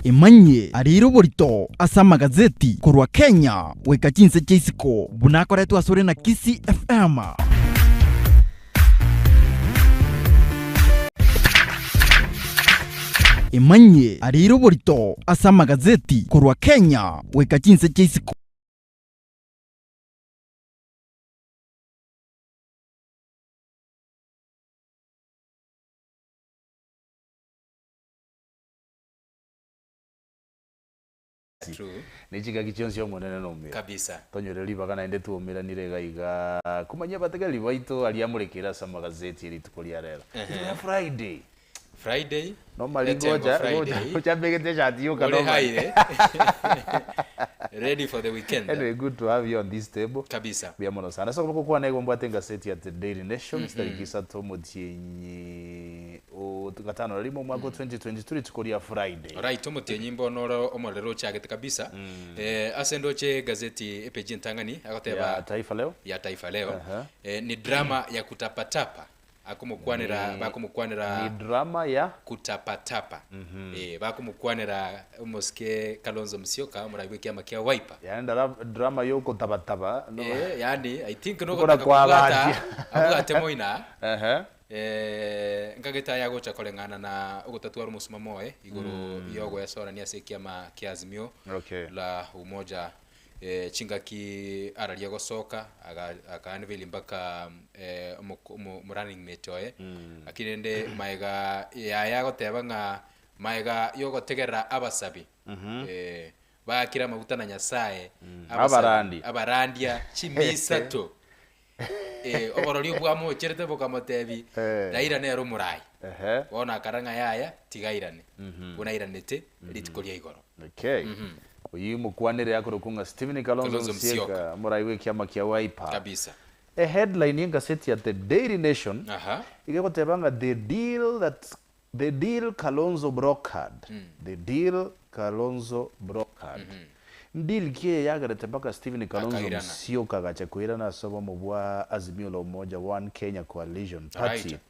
Emanyie ariire oborito ase amagazeti korwa Kenya goika chinse chia isiko buna akoretwe asore na Kisii FM. Emanyie ariire oborito ase amagazeti korwa Kenya goika chinse chia isiko. True. Ne chingaki chionsi Omonene nomuya. Kabisa. Tonyore ribaga naende twaumeranire iga iga komanyia abategereri baito aria amorekeire ase amagazeti erituko ria rero. Rituko ria Friday. Friday. Normally Etengo ngocha Friday. ngocha mbegete eshati yoka Ore normally. haire. Ready for the weekend. Anyway, good to have you on this table. Kabisa. Mbuya mono sana. Ase okoboko kwane igo mbwate engaseti ya The Daily Nation, chitariki isato omotienyi o gatano na rimo omwaka o 2022 rituko ria Friday. Alright, omotienyi mbono ore omorero ochagete kabisa. Eh, ase ndoche egazeti epeji entang'ani agoteba Ya Taifa Leo. ya Taifa Leo. Aha. Eh, ni drama ya kutapatapa akomokwanera Ni- bakomokwanera Ni drama ya kutapatapa eh, bakomokwanera omosike Kalonzo Musyoka omorai bw'ekiama kia Wiper. Yani ndara- drama yokotabataba no- Eh, yani I think Gokora nogotaka kwa kobwata abantia. abwate moina Ehe. Eh, nkagete aya agocha koreng'ana na ogotatwara omosimamo oye igoro yogoesorania ase ekiama kia Azimio Okay. la Umoja eh, chingaki araria gosoka aga aka unveil mpaka eh, omoko omo omo running mate oye lakini rende maega yaye agoteba ng'a maega yogotegerera abasabi eh, baakire amaguta na Nyasaye abasabi Abarandi. abarandia chimisato Eh, oborori obwamocherete bokamotebi Eh. Raila nere omorai. Ehe. Bono akarora ng'a yaya tiga airane. Buna airanete rituko ria igoro. Okay. Oyio mokwanere akorokwa ng'a Stephen Kalonzo Kalonzo Musyoka, Musyoka. omorai bw'ekiama kia Wiper. Kabisa. E headline y'engaseti ya The Daily Nation Aha. iga egoteba ng'a the deal that the deal Kalonzo brokered, the deal Kalonzo brokered. Deal ki eye yagerete mpaka Stephen Kalonzo Akairana. Musyoka agacha koirana ase obomo bwa Azimio la Umoja One Kenya Coalition Party. Right.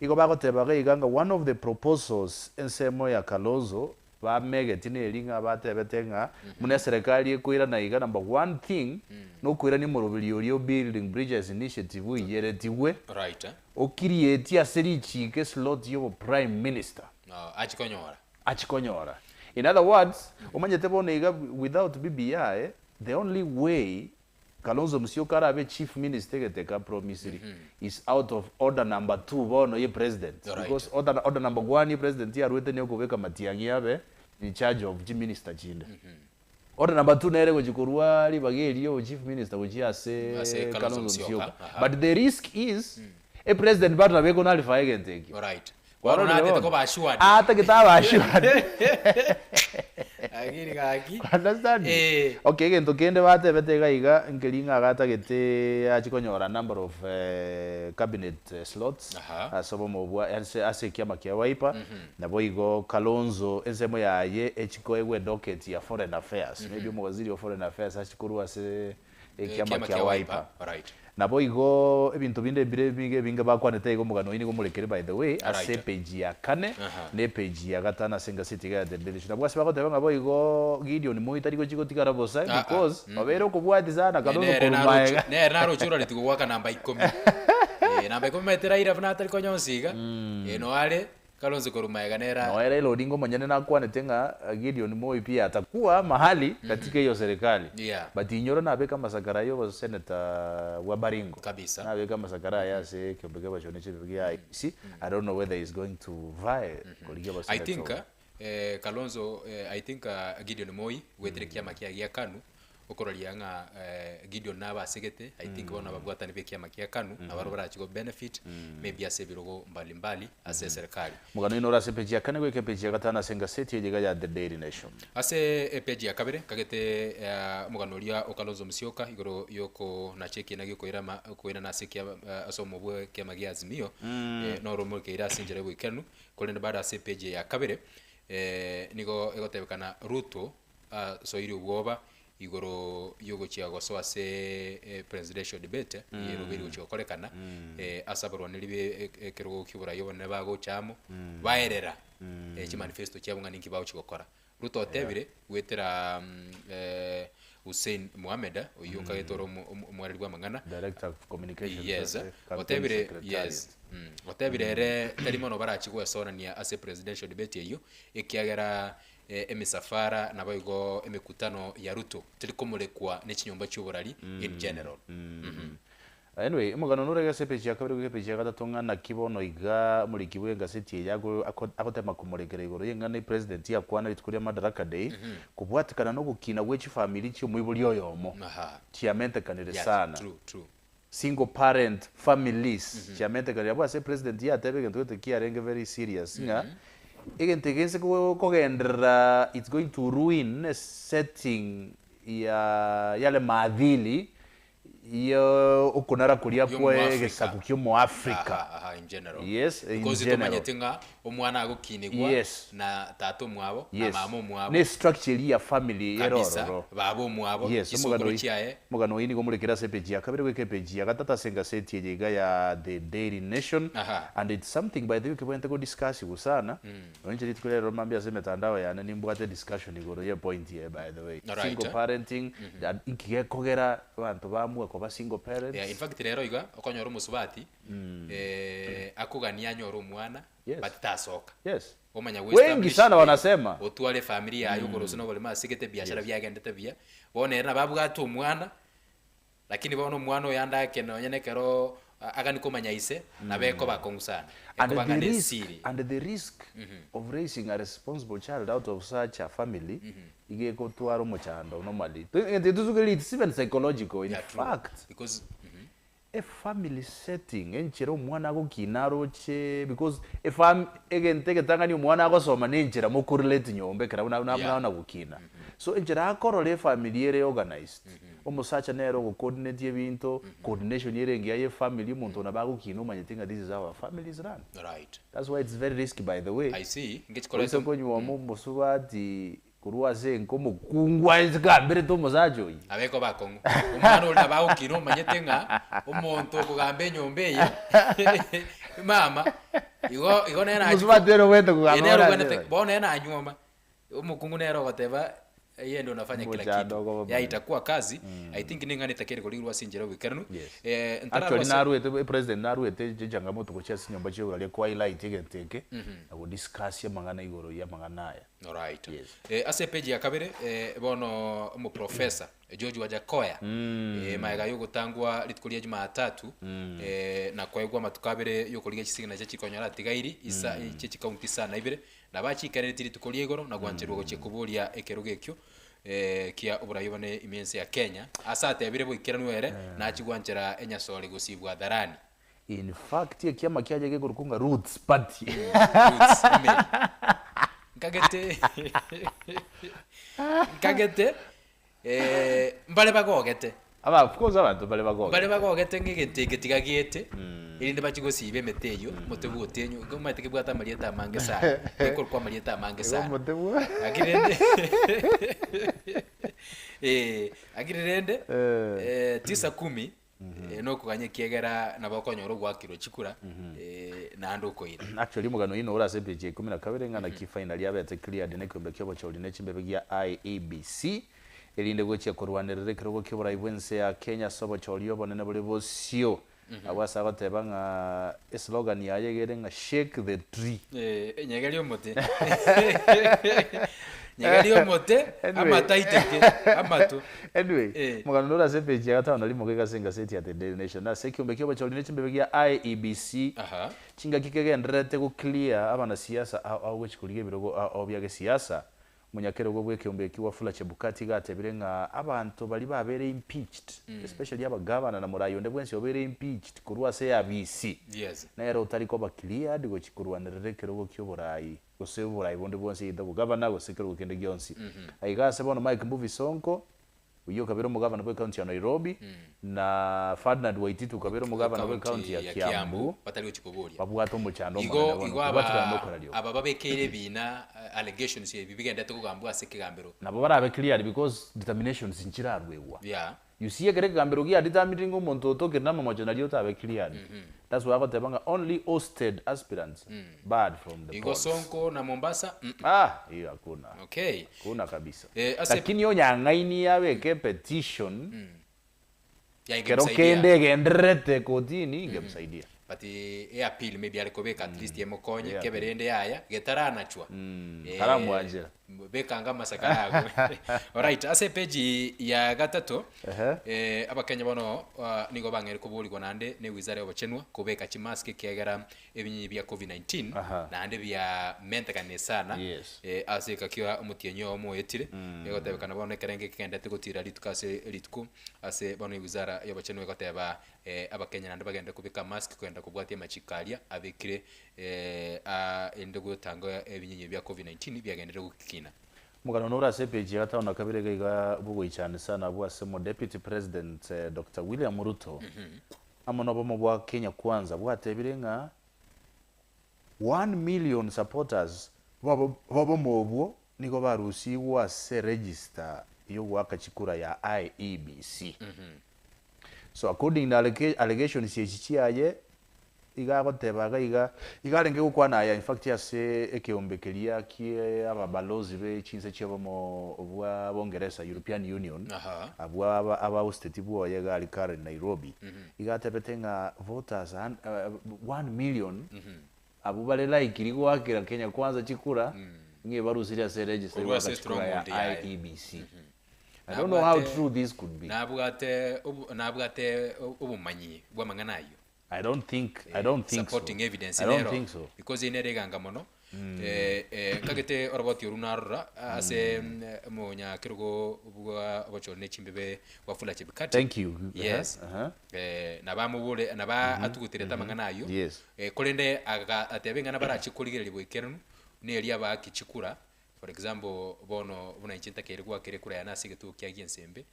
Igo bagoteba iga iga ng'a one of the proposals ensemo ya Kalonzo bamegeti neri ng'a batebete ng'a buna eserekari ekoirana iga number one thing nokoirania omoroberi oria o Building Bridges Initiative oiyeretigwe Right. okirieti ase richiiko eslot yobo prime minister. No, achie konyora. Achie konyora. In other words, omanyete bono iga without BBI, the only way Kalonzo Musyoka arabe chief minister egete ka promisiri is out of order number two bono ye president. Alright. Because order, order number one ye president yarwete niyo okobeka Matiang'i abe in charge of chiminister chinde. Order number two nere gochia korwa ribaga erio chief minister gochia ase Ase Kalonzo Kalonzo Musyoka, Musyoka. aha. But the risk is, e president bado nabo ekonullify egento ekio. Alright. Bono Kwarorire natete bono? koba assured. Atagete abe assured. Lakini gaki. Understand? Eh. Okay, egento kende batebete iga iga nkeri ng'a agatagete achie konyora number of eh, cabinet eh, slots Aha. ase obomo bwa ase ase ekiama kia Wiper naboigo Kalonzo ensemo yaye echie koegwa edocket ya foreign affairs maybe omowaziri o foreign affairs achie korwa ase ekiama kia Wiper. Alright. Naboigo ebinto binde mbire ebinge ebinge bakwanete iga omogano oyio nigo omorekere by the way ase Alright. epage ya kane Aha. na epage ya gatano ase engaseti iga ya The Daily Nation. Nabwo ase bagoteba ng'a boigo Gideon Moi tari gochia gotigara bosa Ah, ah. because obeire okobwati sana Kalonzo Nere korwa naroche maega. nere naroche orareti gogoaka namba ikomi. Eh, namba ikomi omanyete Raila buna atari konyonsi iga, eh, noyo are Kalonzo korwa magega nere a. Noe Raila Odinga omonyene nakwanete ng'a Gideon Moi pia atakuwa mahali katika hiyo serikali. Yeah. But inyora nabeke amasakara aye obosenator bwa Baringo. Kabisa. Nabeke amasakara aye ase ekiombe kia abachoni chi'ebibe gia IEBC. I don't know whether he is going to vie korigia I obosenator think obo. eh, Kalonzo eh, I think uh, Gideon Moi goetera ekiama kiaye gia Kanu okororia ng'a eh, Gideon nabe asegete I think bono ababwatani b'ekiama kia Kanu nabo barachie go benefit maybe ase ebirogo mbali mbali ase eserikali. Omogano oino ore ase epeji ya kane goika epeji ya gatano ase engaseti eye iga ya The Daily Nation. Ase epeji ya kabere nkagete eh, omogano oria o Kalonzo Musyoka igoro yokonacha ekiina giokoirama koirana ase ekiama ase omo bw'ekiama gia Azimio eh, noro omokeire ase enchera y'oboikeranu korende bado ase epeji eye ya kabere eh, nigo egotebekana Ruto asoire obwoba igoro y'ogochia gosoa ase presidential debate erobe eri gochia gokorekana ase abarwaneri be ekerogo ki'oborai obonene bagocha amo baerera chimanifesto chiabo ng'a ninki bagochia gokora. Ruto otebire goetera Hussein Mohamed oyio okagete ore omwareri bw'amang'ana. Director of Communications Yes, ase Campaign otebire Secretariat. yes, otebire ere tari mono barachi goesonania ase presidential debate eyio ekiagera emisafara naboigo emekutano ya Ruto teri komorekwa ne chinyomba chi'oborari in general. Anyway, omogano nore ase epeji ya kabere goika epeji ya gatato ng'a naki bono iga omoriki bw'engaseti eye ago ako agotema komorekera igoro y'eng'ana epresident yakwana rituko ria Madaraka Day, kobwatikana na ogokina gwe chifamiri chi'omoibori oyomo Aha. chiamentekanire Yes, sana. true, true. Single parent families chiamentekanire. Abwo ase epresident yateba egento gete kiarenge very serious ng'a egento eke gese ko kogenderera it's going to ruin setting ya yale maadili Iyo okonara koria kwa Y'omoafrika. egesaku ki'omoafrika. Aha, aha, in general. Yes, in Because general. tomanyete ng'a omwana agokinigwa Yes. na tata omwabo, na Yes. mama omwabo, Ne structure eria ya family ere kabisa, ororo. baba omwabo, Yes, omogano chisokoro oyi chiaye. omogano oyi nigo omorekere ase epeji ya kabere goika epeji ya gatato ase engaseti eye iga ya The Daily Nation. Aha. And it's something by the way kebwenerete godiscussiwa sana. Nonya inche rituko riarero mambia ase emetandao yane nimbwate discussion igoro ye point eye by the way. Alright. Single parenting, and inki gekogera abanto baamua koba single parents. Yeah, in fact rero iga okonyora omosubati eh, akogania anyore omwana Yes. but tasoka Yes. omanya Wengi goestablish, sana eh, wanasema. otware efamiri yaye okorosia na oboremo asigete ebiashara biagendete buya bono ere nabo abwate omwana Lakini bono omwana oyo ande ake nonya nekero agani komanya ise, nabo ekoba akong'u sana, And ekoba the ng'a risk, nesiri. and the risk of raising a responsible child out of such a family iga egotwara omochando normally. Egento etosukereri it's even psychological in Yeah, true. fact. Because A family setting enchera omwana agokina aroche because efam egento egetang'ani omwana agosoma na enchera mokorelate nyomba ekero buna buna Yeah. buna gokina. So enchera akorora efamiri ere organized, omosacha nere ogocoordinate ebinto, coordination ere engiya ya efamiri omonto nabo agokina omanyete ng'a this is how our family is run. Right. That's why it's very risky by the way. I see, Oise ngechikoreta konyuoma omosubati Korwa ase enka omokungu aye gamberete omosacha oyio. Abekwa bakong'u. Omwana oria nabo agokina omanyete ng'a omonto okogamba enyomba eye mama, igo igo nere nachia Omosubati ere obwenerete kogamba Eh, nere ore ase obwenerete ere. bono nere nanyuoma, omokungu nere ogoteba yeye ndio unafanya kila Omochando kitu. okoba Ya omonene. itakuwa kazi, I think neng'ana etakeire korigwa ase enchera y'oboikeranu. Yes. Eh, ntararwa Actually ase naruete president naruete chichangamoto gochia ase chinyomba chia oboraria ko highlight egento eke na godiscuss amang'ana igoro ya amang'ana aya. Alright. Yes. Eh, ase epeji ya kabere eh, bono omoprofesa George Wajackoyah eh, maega yogotangwa rituko ria Jumatatu eh, na koegwa amatuko abere yokorigia chisignature chikonyora atigairi isa chie chikaunti isa na ibere nabo achikaneretie rituko ria igoro na gwancherwa gochia koboria ekerogo ekio eh, kia oborai obone ime ense ya Kenya ase atebire boikeranu ere nachie gwanchera enyasore gosibwa hadharani. In fact ekiama kiaye gekorokwa ng'a Roots Party. Roots, emeri. Nkagete nkagete eh, mbare bagogete Aba of course abanto mbare bagogete. mbare bagogete ng'a egento eke tiga giete erinde bachie gosiba emete eyio omote bwa otenyo igo omanyete kebwate amarieta amange sana gekorokwa amarieta amange Igo sana omote bwa lakini rende eh, lakini rende Eh. eh, tisa kumi Nokoganya ekiagera nabo okonyora ogoakirwa chikura naende okoira. Actually omogano oyio nore ase epeji ya ikomi na kabere ng'a naki finally abete cleared na ekeombe kia obochori ne chimbebe gia IEBC erinde gochia korwanerera ekerogo kia oborai bwense ya Kenya ase obochori obonene bore bosio. Abwo ase agoteba ng'a eslogan yaye iga ere ng'a shake the tree. Nyegeria omote. Nyegeria omote, Anyway. amato aiteke, amato. Anyway, Eh. omogano nore ase epeji ya gatano na rimo goika ase engaseti ya The Daily Nation. Ase ekiombe kia obochori ne chimbebe gia IEBC, Aha. chingaki kegendererete go clear abanasiasa ao ao gochia korigia ebirogo ao ao bia gesiasa, omonyakerogo bw'ekeombe ekio Wafula Chebukati iga atebire ng'a abanto baria babere impeached, especially abagavana na morai onde bwensi obeire impeached korwa ase eabisi, Yes. nere otari koba cleared gochia korwanerera ekerogo kia oborai. gose oborai bonde bwonsi either obogavana gose ekerogo kende gionsi. Aiga ase bono Mike Mbuvi Sonko, oyio okabera omogavana bwe county ya Nairobi, na Ferdinand Waititu okabera omogavana bwe county ya Kiambu, batari gochia koboria. babwate omochando Igo omonene bono igo kobwatikana aba nokoraria oko. aba babekeire ebina allegations ebi bigendete kogambwa ase ekegambero. Nabo barabe cleared because determinations nchirarwegwa. Yeah. You see ekero ekegambero gia determined ng'a omonto otokire namamocho nario otabe cleared. That's why agoteba ng'a only hosted aspirants barred from the Igo polls. Sonko na Mombasa mm. Ah, hiyo hakuna. Okay. Hakuna kabisa. Eh, ase Lakini onyang'aini abeke petition ya kero ingemsaidia. kende egendererete kotini ingemsaidia. But e appeal maybe are kobeka at least emokonye E appeal. kebe rende yaya getaranachwa. Eh, Karamwanchera. Bekanga amasakara ago. Alright, ase epeji ya gatato Ehe. eh, abakenya bono ah, nigo bang'eire koborigwa naende ne wizara ya obochenwa kobeka chimask ekiagera ebinyinyi bia covid-19 Aha. naende biamentekane sana Yes. eh, ase ekakio omotienyi oyomo oetire egotebekana bono ekerenge ekegendete gotira rituko ase rituko ase bono ewizara ya obochenwa egoteba eh, abakenya naende bagende kobeka mask kogenda kobwatia amachiko aria abekire eh, ah, erinde gotanga ebinyinyi bia covid-19 biagenderere gokina. Omogano nore ase epeji ya gatano na kabere iga iga bogoichani sana abwo ase omo Deputy President Doctor William Ruto amo nobomo bwa Kenya Kwanza bwatebire ng'a 1,000,000 supporters bobomo obwo nigo barusigwe ase register yogoaka chikura ya IEBC. So according na allegations echi chiaye iga agoteba iga iga, iga arenge gokwana aya in fact ase ekeombe keria kie ababalozi be chinse chiobomo bwa bongeresa, European Union, Aha. abwo aba abahosteti bwoye iga aria Karen Nairobi, iga atebete ng'a voters 1,000,000 abwo bare likely goakera Kenya Kwanza chikura, ng'a ebarusirie ase eregister Korwa ase yogoaka chikura ya stronghold yaye. IEBC. I don't know how Nabwate true this could be. nabwate obo nabwate obomanyi bw'amang'ana ayio. I don't think, I don't think so. Supporting evidence I don't nero think so. because nere eganga mono eh, eh, nkagete oroboti oru narora ase omonyakerogo bwa obochori ne chimbebe Wafula Chebukati. Thank you. Yes. Uh-huh. Eh, nabamobore naba atuguterete amang'ana ayio. Yes. Eh, korende aga atebe ng'a nabarache korigereria boikeranu neri abaaki chikura For example, bono buna inche ntakeire goakera ekura yane ase egetuo kia gi'ensembe,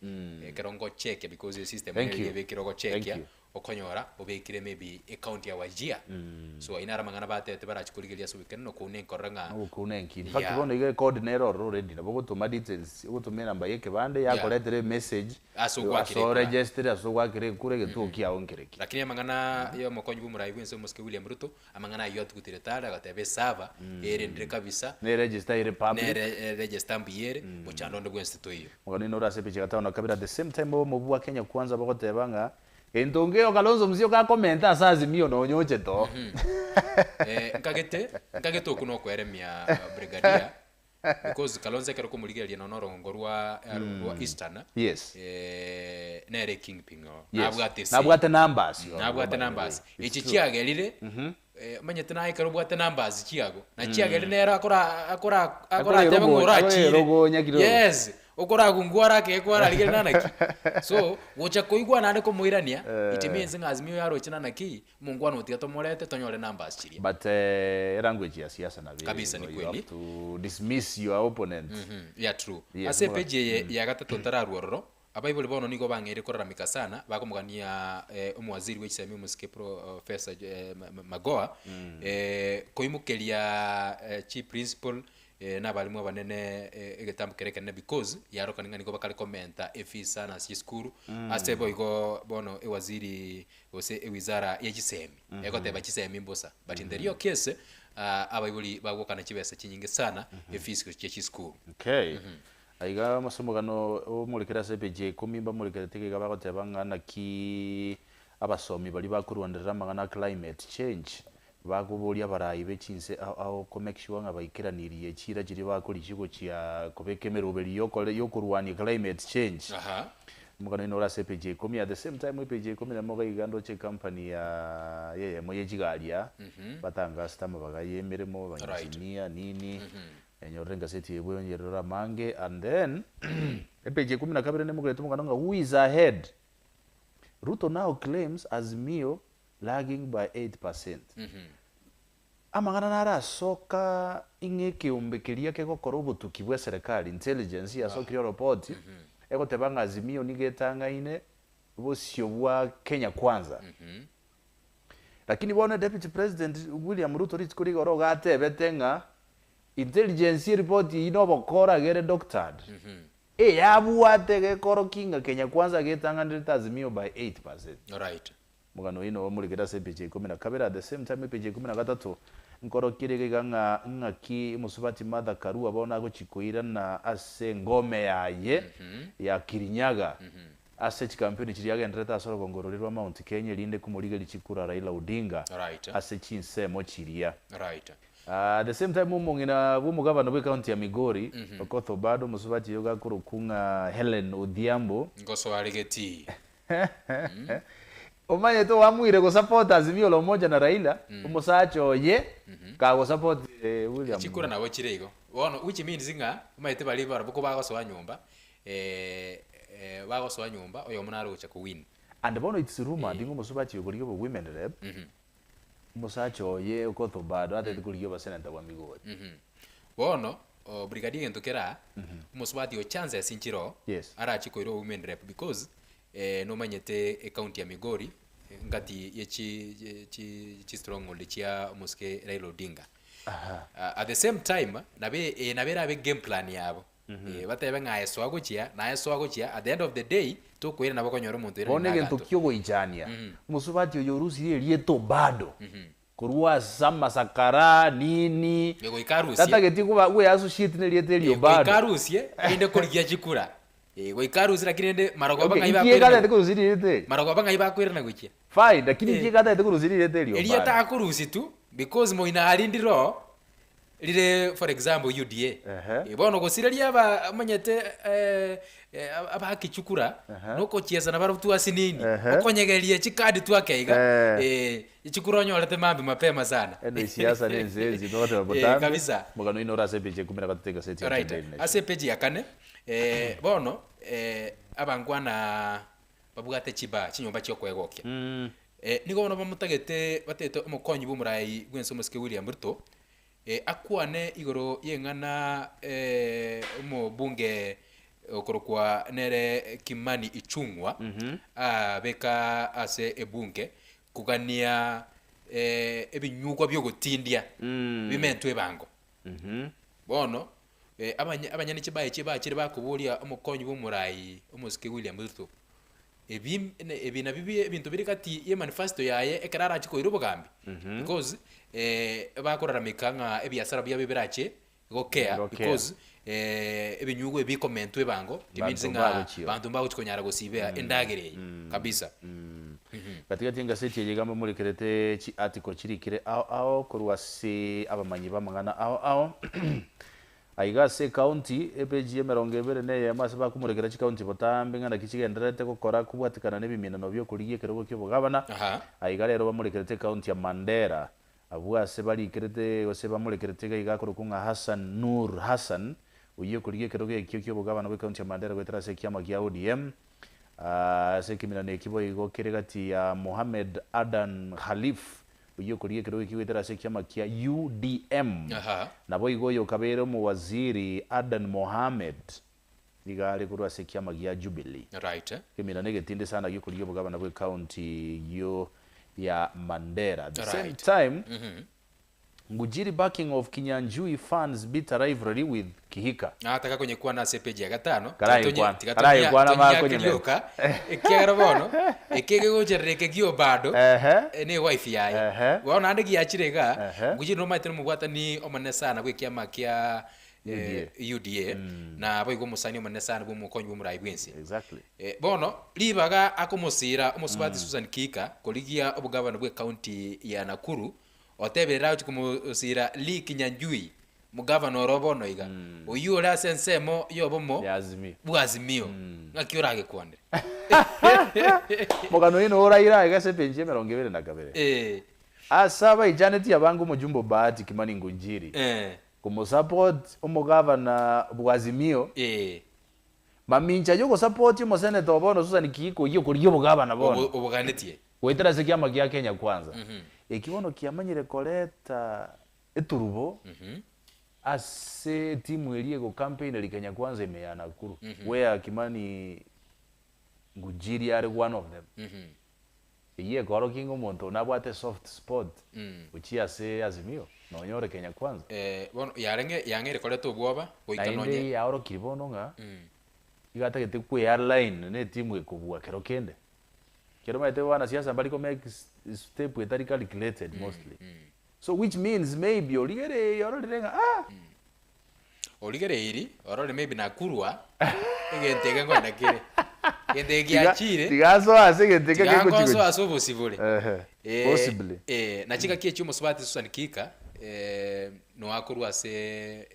ekero ngochekia because esystem Thank nere you. ebekire Thank ogochekia, you. okonyora obekire maybe ecounty ya Wajir. So ayio naro amang'ana batebete barachi korigereria ase oboikeranu na okwo nkorora ng'a Nogokuna enki. In fact Yeah. bono iga ecode nere ororo already nabo ogotoma details, ogotoma enamba ya ekebande yakoretera emessage Ase ogoakera ase ekura. oregistere ase ogoakera ekura egetuo kiago nkereki. Lakini amang'ana ya omokonyi bwa omorai bwense omosike William Ruto, Amang'ana ayio atugutere tari, agateba esaba erendire kabisa, Ne register ere public. nere register mbuya ere, mochando onde bwensi toiyo. Omogano oino ore ase epicha gatano na kabere at the same time obomo bwa Kenya Kwanza bagoteba ng'a gento nkeiyo Kalonzo Musyoka akomenta ase Azimio nonye ochete oo. Eh, nkagete, nkagete okwo nokoeremia Brigadier Because Kalonzo ekero okomorigereria nonya orogongo rwa rwa Eastern Yes. eh, nere kingpin oo. Yes. Nabwate esegi. Nabwate numbers. Nabwate numbers. It's Echi true. chiagerire eh, omanyete naye ekero obwate numbers chiago, na chiagerire nere akora akora akoratebe ng'a orachire. Akorerogonya kidogo. Yes, okoragungwa arake kwararigereria nanaki. So, gocha koigwa naende komoirania, it means ng'a Azimio yaroche nanaki, Omongwana otiga tomorete tonyore numbers chiria. But eh, elanguage ya siasa nabo ere Kabisa ni igo, you kweli. have to dismiss your opponent. Mhm, yeah true. Yes, Ase moga- epeji eye ya gatato ntararwa ororo, abaibori bono nigo bang'eire koraramika sana, bakomogania eh, omowaziri bwe chisemi omosike Professor eh, Ma- Ma- Magoha eh, koimokeria eh, chiprincipal na abalimu abanene egetambo keria ekenene because yarokana ng'a nigo bakare komenta efees sana ase chisukuru, ase boigo bono ewaziri gose ewizara ye chisemi egoteba chisemi mbosa but in the real case abaibori bagokana chibesa chinyinge sana efees gochia chisukuru. Okay. Aiga ase omogano omorekere ase epeji ya ikomi mbamorekerete iga iga bagoteba ng'a naki abasomi baria bakorwanerera amang'ana a climate change Bakoboria abarai be chinse ao ao ko make sure ng'a baikeranirie chiira chiria bakorichia gochia kobeka emeroberi yokore yokorwania climate change. Aha. Omogano oino ore ase epeji ya ikomi at the same time epeji ya ikomi namo iga iga ndoche ecompany ya eyemo ye chigari aa batangasete amabaga ye emeremo ba engineer nini enyorere engaseti eye bweyongerere amange and then epeji ya ikomi na kabere nemokerete omogano ng'a who is ahead? Ruto now claims Azimio lagging by 8%. Amang'ana naro asoka ing'a ekeombe keria kegokora obotuki bwa eserekari, intelligence, yasokirie oropoti egoteba ng'a Azimio nigo etang'aine bosio bwa Kenya Kwanza. Lakini bono Deputy President William Ruto rituko rigoro iga atebete ng'a intelligence eripoti eyio nobokora egere doctored. Eyabwate gekorokia ng'a Kenya Kwanza getang'anerete Azimio by 8%. Alright. Omogano oyio nobo omorekere ase epeji ya ikomi na kabere at the same time epeji ya ikomi na gatato nkorokia iga iga ng'a ng'aki mosubati Martha Karua bono agochia koirana ase engome yaye ya Kirinyaga ase chikampeni chiria agendererete ase orogongo roria rwa Mount Kenya erinde komorigeria chikura Raila Odinga ase chinsemo chiria. At the same time omong'ina bw'omogabana bw'ecounty ya Migori, Okoth Obado, omosubati oyo gakorokwa ng'a Hellen Odhiambo, Ngosoa rigeti. Omanyete oamuire gosupport Azimio la Umoja na Raila, omosacha oye kagosupport William. Chikura nabo chire igo. Bono which means ng'a omanyete baria barabwo kobagosoa nyomba, bagosoa nyomba oyomo nare ogocha kowin. And bono it's rumoured ng'a omosubati oyo korigia obo women rep, omosacha oye Okoth Obado atagete korigia obosenator bwa Migori. Bono brigadier egento kere aa, omosubati oyo chances nchire oo, arache koira owomen rep because Nomanyete ecounty ya Migori ngati ye chi chi chi stronghold chia omosike Raila Odinga. At the same time nabe eye nabo erabe game plan yabo. Batebe ng'a aye soa gochia naye soa gochia at the end of the day tokoirana nabo okonyora omonto oirane Bono na egento aganto. kiogoichania, omosubati oyo orusirie erieta Obado korwa ase amasakara, nini, Goika arusie. tatageti koba gwe associate nerieta eri Goika Obado. arusie erinde korigia chikura. Goika arusie lakini rende marogoba Okay, ng'ai inki bakoirana egatete korusia rieta eri? marogoba ng'ai bakoirana gochia. Fine, lakini inki Eh. egatete korusia rieta eri Erieta Obado? akorusia tu because moino aria ndire oo rire for example UDA. Ehe. Bono gosira riaba omanyete abakichukura Ehe. nokochiesa nabarobwo twasinini, Ehe. okonyegeria chikadi twake iga Eh. chikura onyorete mambia mapema sana. Eno esiasa na ense ensi togoteba Eh, botambe kabisa. omogano oino ore ase epeji ya ikomi na gatato egaseti ya Alright. Daily Nation. Ase epeji ya kane, bono abankwana babwate chibaa chinyomba chi'okwegokia. Nigo bono bamotagete batagete omokonyi bw'omorai bw'ense omosike William Ruto, akwane igoro y'eng'ana omobunge okorokwa nere Kimani Ichung'wa, abeka ase ebunge kogania ebinyugwa bi'ogotindia bimentwe ebango. Bono abanyene chibae echi bachire bakoboria omokonyi bw'omorai omosike William Ruto, ebi ebi nabio bi ebinto bire gati y'emanifesto yaye ekero arache koira obogambi, because bakorarameka ng'a ebiasara biabo birache gokea Gokea. because ebinyugwa ebi bikomentwa ebango, it means Banto ng'a mbagochia. banto mbagochi konyara gosibea endagera eye kabisa. Gatigati engaseti eye iga momorekerete chi article chirikire ao ao korwa ase abamanyi b'amang'ana ao ao. Aiga ase ecounty, epage ya emerongo ebere na eyemo ase bakomorekera chicounty botambe ng'a naki chigendererete gokora kobwatikana na ebiminano bi'okorigia ekerogo ki'obogabana. Aiga rero bamorekerete ecounty ya Mandera, abwo ase barikerete gose bamorekerete iga iga akorokwa ng'a Hassan Nur Hassan, oyio okorigia ekerogo ekio ki'obogabana bw'ecounty ya Mandera goetera ase ekiama kia ODM. Ase ekeminano eki boigo kere gati ya Mohamed Adan Khalif, oyio okorigia ekerogo eki goetera ase ekiama kia UDM, naboigo oyo okabeire omowaziri Adan Mohamed, nigo are korwa ase ekiama gia Jubilee. Ekeminano egetindi sana giokorigia obogabana bw'ecounty eyio ya Mandera. At the same time, Ngujiri backing of Kinyanjui fans bitter rivalry with Kihika. Nataka konyekwana ase epeji ya gatano, Karaigwana, tiga karaigwana tonyiake makonyemera. rioka, ekiagera bono, eke ekegocherera eke gia Obado, Ehe. ne ewife yaye. Ehe. Bono naende giachire igaa, Ehe. Ngujiri nomanyete nomobwatani omonene sana bw'ekiama kia UDA, na boigo omosani omonene sana bw'omokonyi bw'omorai bw'ense. Exactly. Bono ribaga akomosiira omosubati Susan Kihika korigia obogavana bw'ecounty ya Nakuru, Otebire agochia komosiira Lee Kinyanjui, omogavana oro bono iga, oyio ore ase ensemo y'obomo Ya Azimio. bw'Azimio, ng'aki oragekwanere? Omogano oino oraire aiga ase epenji y'emerongo ebere na kabere. Ase abaichanetie abange omojumbe o Bahati Kimani Ngunjiri komosupport omogavana bw'Azimio, mamincha y'ogosupport omoseneta o bono Susan Kihika oyio okorigia obogavana bono. Oboganetie. Goetera ase ekiama gia Kenya Kwanza, eki bono kiamanyire koreta eturubo ase etimu eria egocampaineria Kenya Kwanza ime ya Nakuru, where Kimani Ngunjiri are one of them. Eyio ekorokia ng'a omonto oyio nabwate esoft spot gochia ase Azimio nonya ore Kenya Kwanza. Bono yarenge yang'eire koreta obwoba goika Naende nonye. yaorokirie bono ng'a. Iga atagete kwe-align na etimu ekobua kero kende. Ekero omanyete abanasiasa mbari ko make step etari calculated mostly. So which means maybe origereiri ororire ng'a ah! Origereiri orore maybe nakurwa egento eke nkoenda kere. Egento eke Tiga giachire tiga asoe ase egento eke tiga kegochi nkonsoe gochi. ase obosibore. Ehe, Eh, possibly. eh, na chingaki echio omosubati Susan Kihika noakorwa ase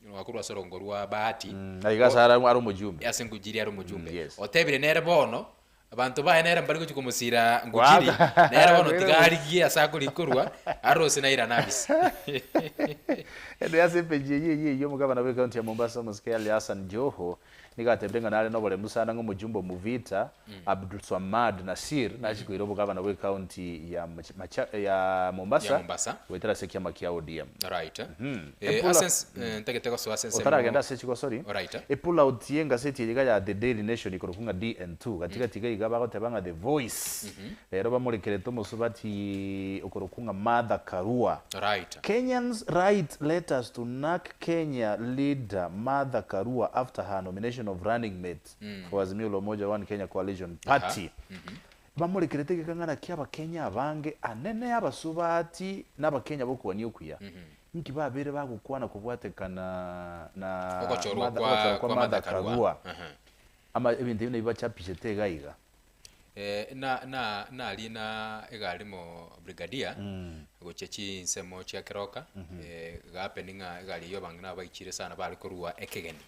noakorwa ase orongo rwa Bahati. Na iga ase are are omojumbe. Ase Ngujiri are omojumbe. Mm, yes. Otebire nere bono, abanto baye nere mbari gochia komosira Ngujiri, Goaka. nere bono tiga arigie ase akorikorwa, arose nairane abise. Ende ase epeji eyio eyio eyio omogabana bw'ecounty ya Mombasa omosike Ali Hassan Joho nigo atebire ng'a nare noboremu sana ng'a omojumbe o Mvita Abdulswamad Nassir nachie koira obogabana bw'ecounty ya Macha ya Ya Mombasa Mombasa. goetera ase ekiama kia ODM. Right. Mhm. Eh, Epula ase ens eh, ntagete gosoa ase ensemo Otaragenda ase chiko sorry, Alright. epull out y'engaseti eye iga ya The Daily Nation ikorokwa ng'a DN2 gati gati iga iga bagoteba ng'a The Voice rero bamorekerete omosubati okorokwa ng'a Martha Karua. Right. Kenyans write letters to Narc Kenya leader Martha Karua after her nomination of running mate for Azimio la Umoja One Kenya Coalition Party. Bamorekerete egekang'ana kia Abakenya abange anene abasubati na Abakenya b'okogania okuya. Inki babeire bagokwana kobwatekana na Ogochorwa Martha kwa ogochorwa kwa kwa Martha Martha Karua. Karua? Aha. Ama ebinto ebio nabio bachapishete iga iga. Eh, na na narina egari mo brigadier gochia chinsemo chia Keroka, eh, gahapeni ng'a egari eyio abang'ina abaichire sana bare korwa ekegeni.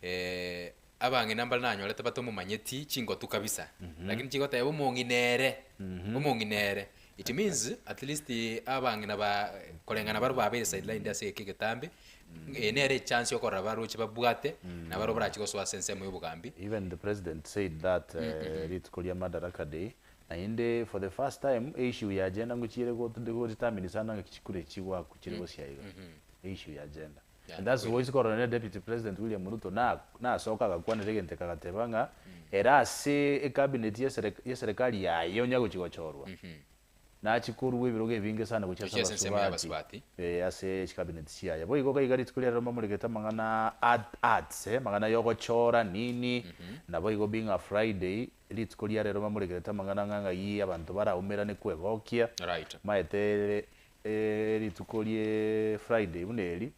Eh, abang'ina mbare nanyorete batomomanyeti chingotu kabisa, lakini chigoteba omong'ina ere, omong'ina ere. It means at least abang'ina ba koreng'ana barobwo babeire sidelined ase egeka egetambe, eye nere echance yokorora baroche babwate, na barobwo barachi gosoa ase ensemo ya obogambi. Even the president said that rituko ria Madaraka Day, naende for the first time issue ya gender ngochiere go determine sana ng'aki chikura echi chigoakwa chire gosia iga, issue ya gender. And that's why korora ne Deputy President William Ruto na nasoka agakwanera egento eke agateba ng'a ere ase ecabinet yeserikali yaye onya gochi gochorwa nachi korwa ebirogo ebinge sana gochia ase Gochia ase ensemo ya abasubati abasubati. eh, ase chicabinet chiaye. Boigo iga iga rituko riarero mbamoregete amang'ana art arts eh, amang'ana ya ogochora nini, naboigo being a Friday rituko riarero mbamoregerete amang'ana ng'a ng'ai abanto baraumerane kwegokia, Right. maete Rituko rie Friday buna eri,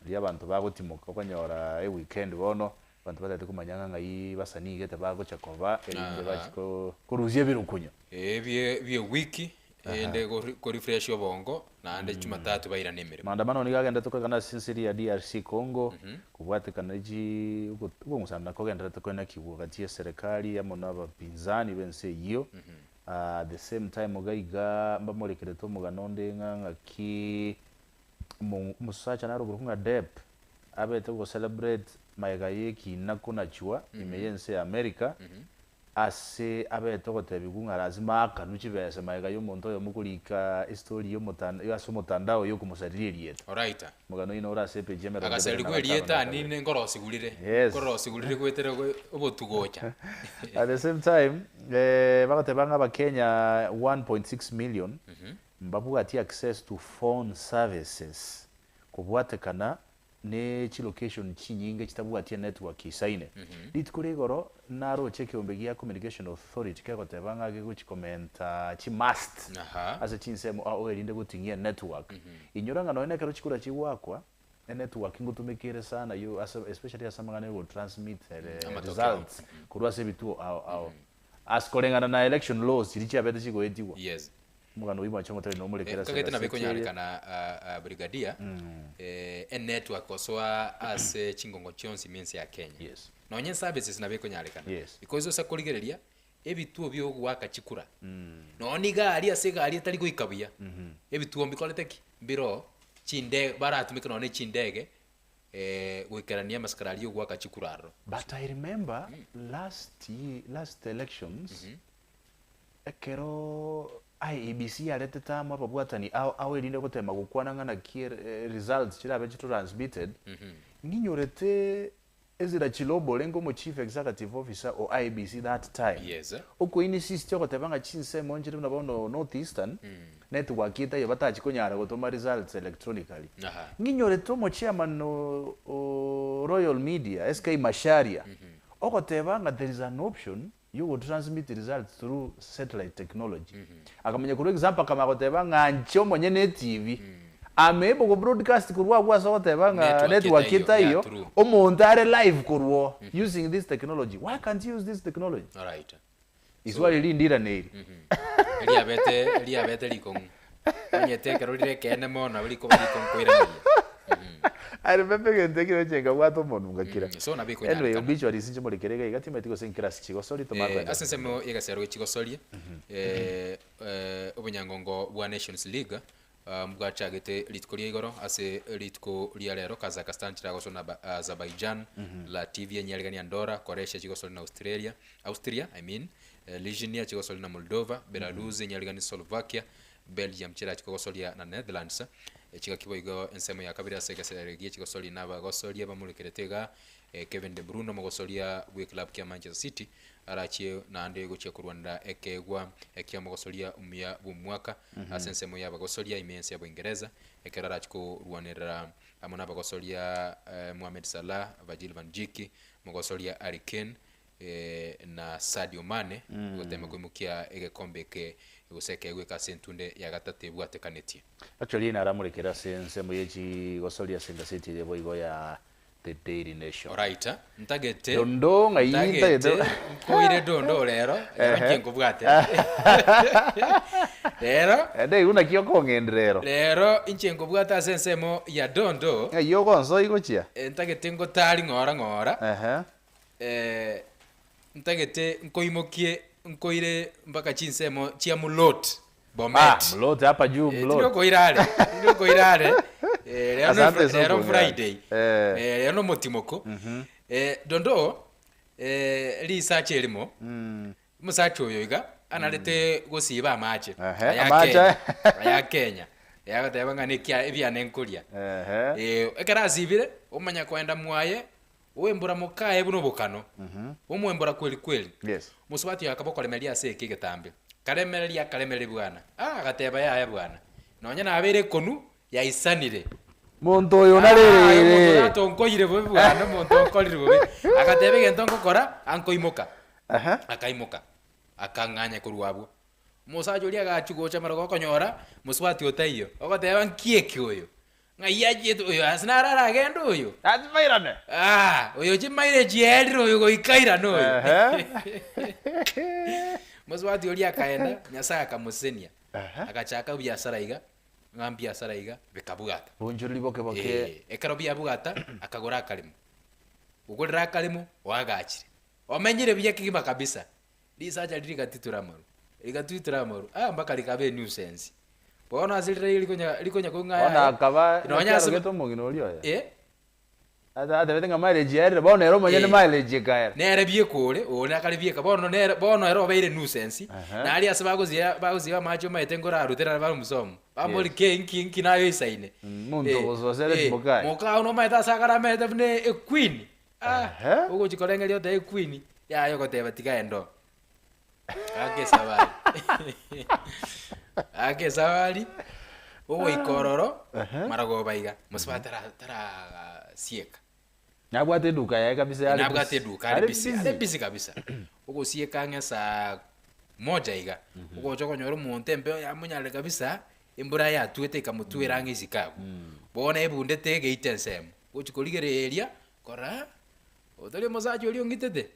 riria abanto bagotimoka okonyora eweekend bono, abanto batagete komanya ng'a ng'ai basanii gete bagocha koba erinde bachie korusia ebirukunyo. Ebie bie ewiki ende korefresh obongo naende jumatatu bairane emeremo. Maandamano nigo agenderete koegana ase ense eria ya DRC Congo, kobwatekana ne chi okong'usanana kogendererete koenekigwa gati y'eserekari amo na abapinzani b'ense eyio. At the same time iga iga mbamorekerete omogano onde ng'a ng'aki omosacha nare okorokwa ng'a Depp abete go celebrate magega ye ekina konachwa ime y'ense ya America ase abete ogotebiwa ng'a lazima aakanwe chibesa magega ya omonto oyomo korika estory ya ase omotandao ya okomosariria erieta. Alright. Omogano oino ore ase epeji ya emerongo ebere na Agasarigwa gatano erieta na ani kabere. nkorosigurire, Yes. nkorosigurire goetera obotugocha. At the same time, eh, bagoteba ng'a Abakenya 1.6 million mbabwati access to phone services kobwatekana ne chilocation chinyinge chitabwati enetwork isaine. Rituko ria igoro naroche ekeombe gia Communication Authority kegoteba ng'a gegochi komenta chimast ase chinsemo ao erinde goting'ia enetwork. Inyora ng'a nonya nekero chikura chigoakwa, enetwork ngotumeka ere sana yo ase especially ase amang'ana ya gotransmit results korwa ase ebituo ao ao. As koreng'ana na election laws chiria chiabete chigoetigwa. Yes. Omogano oyio mwanche omotebie nomorekere ase Kagete nabo egaseti eye. ekonyarekana Brigadier, enetwork gosoa ase chingongo chionsi ime ense ya Kenya. Yes. Nonye eservices nabo ekonyarekana. Yes. Because ase korigereria, ebituo bia ogoaka chikura, nonye niga aria ase egari etari goika buya, ebituo mbikorete ki? Mbiroo chinde baratumeke nonye ne chindege goikerania amasikara aria ogoaka chikura aroro. But I remember last year, last elections, ekero IEBC yaretete amo ababwatani ao ao erinde gotema gokwana ng'a naki results chirabe chitransmitted, ng'inyorete Ezra Chiloba orenge omo chief executive officer o IEBC that time, Yes. oko insist ogoteba ng'a chinsemo nchire buna bono North Eastern, network etaiyo batachi konyara gotoma results electronically. Aha. Ng'inyorete omo chairman o o. Royal Media, SK Macharia, ogoteba ng'a there is an option yogotransmit results through satellite technology. Akamanya korwa example akamanya goteba ng'a inche omonyene etibi, am able go broadcast korwa abwo ase ogoteba ng'a Network network etaiyo, etaiyo, yeah, true. omonto are live korwa oo using this technology. Why can't you use this technology? Alright. Iswali rindiraneri. Eriabete eriabete rikong'u. Onyete ekero rire ekeene mono nabo rikoba rikong'u koiraneria. I remember egento ekio nache nkabwata omonwa ngakira. So nabo Anyway, ekonyarekana. obituaries inche morekere iga iga timanyeti gose nkirasi chigosori tomanye Eh, koenda. ase ensemo y'egesero gechigosoria eh, obonyangongo bwa Nations League ah, mbwachagete rituko ria igoro ase rituko ria rero Kazakhstan chiragoswa na Ba- Azerbaijan, Latvia enyarigani Andorra, Croatia chigosori na Australia, Austria I mean, eh, Lithuania chigosori na Moldova, Belarus enyarigani Slovakia, Belgium chirachi kogosoria na Netherlands, eh, chigaki boigo ensemo ya kabere ase egesero gie chigosori na abagosoria bamorekerete iga eh, Kevin De Bruyne omogosoria bw'eclub kia Manchester City arachie naende gochia korwanera ekeegwa eki'omogosoria omuya bw'omwaka ase ensemo y'abagosoria ime y'ense ya Boingereza, ekero arachie korwanerera amo n'abagosoria Mohamed Salah, Virgil van Dijk, mogosoria Harry Kane na Sadio Mane gotema koimokia egekombe eke gose ekeegwa eke ase entunde ya gatato ebwatekanetie. Actually naramorekere ase ensemo ye chigosoria ase engaseti eye boigo ya The Daily Nation. Alright, ntagete Dondo ng'ai ntagete ntagete nkoire dondo rero, rero Ehe. nki nkobwate. Rero Ende igo naki okong'endera ero. rero inche nkobwate ase ensemo ya dondo, Ng'ai ogonsoa igochia? eh, ntagete ngotari ng'ora ng'ora, Ehe. eh, ntagete nkoimokie nkoire mpaka chinsemo chia Mulot. Ah, Bomet. Mlot hapa juu Eh, Mlot. tindi okoira are, tindi okoira are. Eh, rero Asante no, rero soko Friday. Eh. Eh, rero no motimoko. Eh, dondo eh, risacha erimo. Omosacha oyo iga anarete gosiba amache. Ehe, Aya amache. Kenya. Aya Kenya. Yagoteba ng'a nekia ebiane nkoria. Ehe. Eh, ekero asibire, omanya koenda mwaye, oembora mokaye buna obokano. Omoembora kweli kweli. Yes. Mosubati oyo akaba okoremereria ase eke egetambe. Karemereria akaremereria bwana. Ah, agateba yaya bwana. Nonya nabeire ekonu, yaisanire. Monto oyo Ah, omonto narerere. natonkoire bobe bwana, omonto onkorire bobe. Agateba egento ngokora, ankoimoka. Aha. Akaimoka, akang'anya korwa abwo. Omosacha oria agachia gocha mara gokonyora, mosubati otaiyo. Ogoteba nki eke oyo? Ng'ai achiete oyo ase naro aragende oyo? Achimairane. Ah, oyo chimaire chierire oyo goika airane oyo. Ehe. Mosubati oria akaenda, Nyasaye akamosesenia. Ehe. Agachaka biasara iga, ng'a mbiasara iga, bikabwata. Bonchoreri boke boke. Eh, ekero biabwata, akagora akaremo. Ogorire akaremo, oagachire. Omenyire buya kegima kabisa. Risacha riria rigatitura amaru, rigatitura amaru, ah mpaka rikaba enuisance. Bono ase riria rikonya rikonya kong'aa Bono yaya, akaba nonya naki ase arogete omong'ina oria oye. eh, Ata atebete ng'a mileage yaerire bono ere omonyene Eh. mileage ekaera. nere bieka ore, ore nakare bieka, bono nere bono ere obeire nuisance, Aha. naria ase bagosia bagosiba amache omanyete nkorarutera are bare omosomo. Bambori Yes. ki nki nki naye oisaine. Mm, monto ogososereti mokaye. Mokao nomanyete ase akaramete buna equeen. Ah, Ehe. ogochi korengereria otebe equeen, yaya ogoteba tiga ende oo. Ake esabari. Ake esabari, ogoika ororo, Ehe. maragoba iga, mosiba tara tarasieka. Nabwate eduka yaye kabisa yare Nabwate busy. eduka are Are busy, busy. are busy kabisa. Ogosieka ang'e saa moja iga, ogocha okonyora omonto embeo yamonyarire kabisa, embura yatwete ekamotwera ang'e isiko abwo. Bono ebundete egeita ensemo, gochi korigereria, korora, otori omosacha oria ong'itete.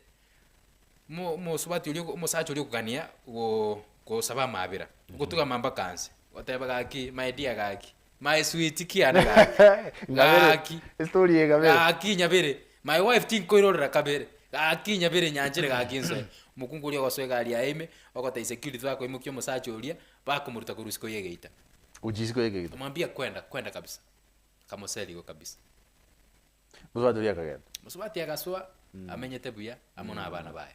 Mo omosubati oria omosacha oria okogania go gosaba amaabera, ogotugama mpaka nse, goteba gaki my dear gaki, my sweet kiane gaki, Ngabere, gaki, estory eye ngabere. gaki nyabere, my wife tinkoirorera kabere, gaki nyabere nyanchere gaki nsoe. Omokungu oria ogosoa egari yaye ime, ogotebia security bakoimokia omosacha oria, bakomoruta korwa isiko ya egeita. Gochia isiko ya egeita. Akamwambia kwenda, kwenda kabisa, akamoseri igo kabisa. Mosubati oria akagenda. Mosubati agasoa amenyete buya amo na abana baye.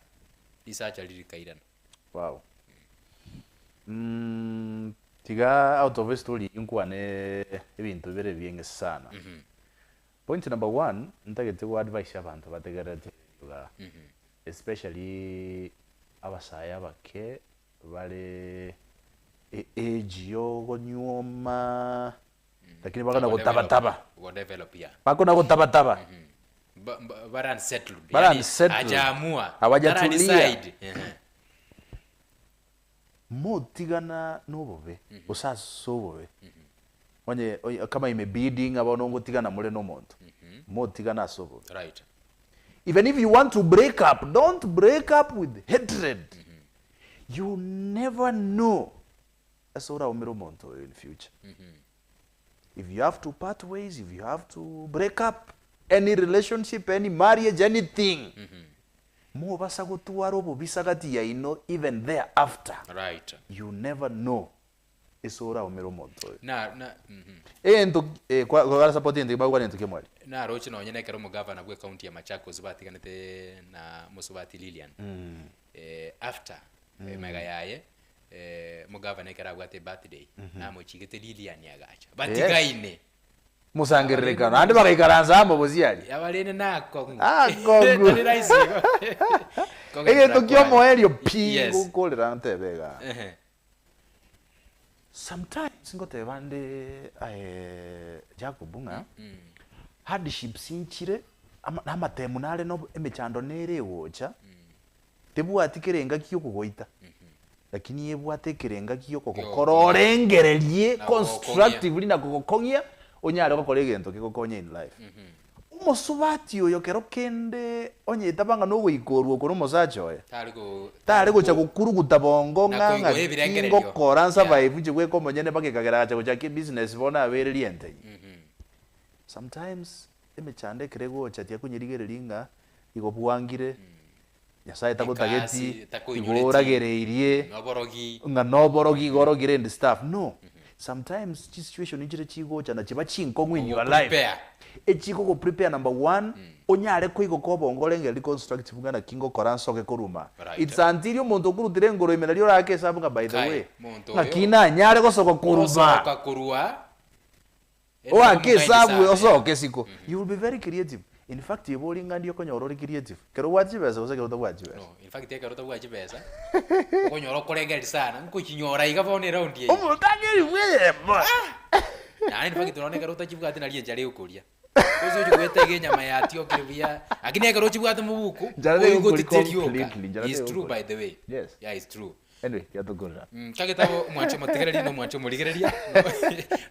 Risacha riria rikairana. Wow. Mm, tiga out of estory eyio nkwane ebinto bire ebieng'e sana. Point number one, ntagete go advise abanto bategererete igaa, especially abasae abake bare e age yogonyuoma. Lakini bakona gotabataba. Go develop ya. Bakona gotabataba. Ba- ba- Bara unsettled. Bara Yani, unsettled. hajaamua. Hawajatulia. Tara decide. Ehe. Motigana na obobe, gose ase obobe. Onye oye kama imebidi ng'a bono ngotigana more na omonto, motigane ase obobe. Right. Even if you want to break up, don't break up with hatred. You never know ase oraumere omonto oyo in future. If you have to part ways, if you have to break up any relationship, any marriage, anything, mobasa gotwara obobisa gati yaino even thereafter. Right. You never know ase oraumere omonto oyo. Na na mhm. Egento eh, kwa- kwagara support egento bagokwana egento kiomweri. Naroche nonye nekero omogavana bwe county ya Machakos batiganete na mosubati Lilian. Eh, after emega yaye eh, omogavana ekero abwate ebirthday namochigete Lilian agacha. Batigaine. Mosangererekano, naende bagaikaransa amo bosio aria. Abarende nakong'u. Akong'u. Tari rahisi igo. Kogenderera Egento kwaye. kiomoerio pi Yes. ngokorera ntebe igaa. Ehe. Sometimes ngoteba nde aye Jacob ng'a hardships nchire ama na amatemu nare na emechando nere egocha, tebwati kerenga giokogoita, lakini ebwate ekerenga giokogokora orengererie Na constructively na kogokong'ia onyare gokora egento kegokonya in life. Omosubati oyo kero kende onye etaba ng'a nogoikorwa oko nomosacha oye, Tari go tare gocha gokuruguta bongo Na ng'a koigwa ng'aki ebirengererio. ngokora Yeah. nsurvive inche bweka omonyene mpaka ekagera agacha gochaka ebusiness bono abeire rientenyi. Sometimes emechando ekero egocha tiakonyerigereria ng'a igo bwangire, Nyasaye tagotageti, Egasi takoinyoreti. igo oragereirie, Noborogi. ng'a noborogi igo orogire and stuff. No. Sometimes chisituation nchire chigocha na chiba chinkong'u in your life. Ogoprepare. Echikogoprepare number one, onyare koigoka obongo orengererie constructive ng'a naki ngokora nsoke koruma. Right. It's until omonto okorutire engoro ime nario orake esabu ng'a by the Kai, way, monto ng'aki oyo. nanyare gosoka koruma. Gosoka korwa. Oake esabu osoke isiko. You will be very creative. In fact ibo ore ng'a ndiyo okonyora ore creative. Ekero obwate chibesa gose ekero otabwati chibesa. No, in fact ekero otabwati chibesa, okonyora okorengereria sana, nkochinyora iga bono eround eye. Omonto ang'e bweyemo. Naende in fact nonye ekero otachibwati nari enchara egokoria. Gose ochi goeta iga enyama yatiokire buya, lakini ekero ochibwate mobuko, Nchara tegokoria oigotete rioka. completely, nchara It's true tegokoria. by the way. Yes. Yeah, it's true. Anyway, tiga tokorera. Mm, kagetabo omwanche omotegereri na omwanche omorigereria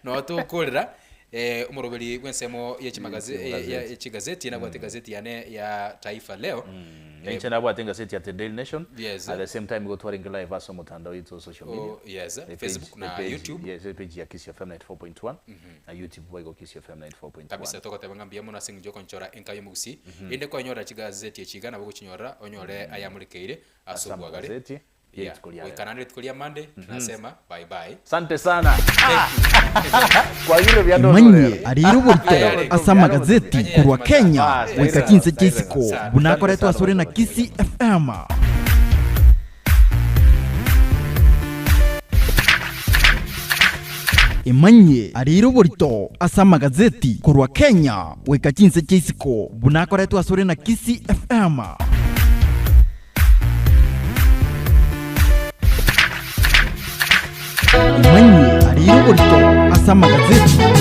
no tokorera eh, omoroberi bw'ensemo ye chimagaze- eh, ya- ya chigazeti nabwate egazeti yane ya Taifa Leo. Mm, Inche nabwate engaseti ya The Daily Nation. Yes. At the same time igo twarenge live ase omotandao oito o social media. Oh, yes, E page- Facebook e na page- YouTube. Yes, e page ya Kisii FM 94.1 na YouTube boigo Kisii FM 94.1. Kabisa togoteba ng'a mbuya mono ase eng'encho yokonchora enka y'omogusii rende kwanyora chigazeti echi iga nabo ogochinyora onyore ayamorekeire ase Ase obwagare. amagazeti Yeah, ye rituko ria goika rero. naende rituko ria Monday tunasema bye bye. Sante sana. Thank you. Kwagire buya Emanyie ndonorero. arire oborito ase amagazeti korwa Kenya goika chinse chia isiko buna akoretwe asore na Kisii FM. Emanyie arire oborito ase amagazeti korwa Kenya goika chinse chia isiko buna akoretwe asore na Kisii FM. Emanyie arire oborito ase amagazeti.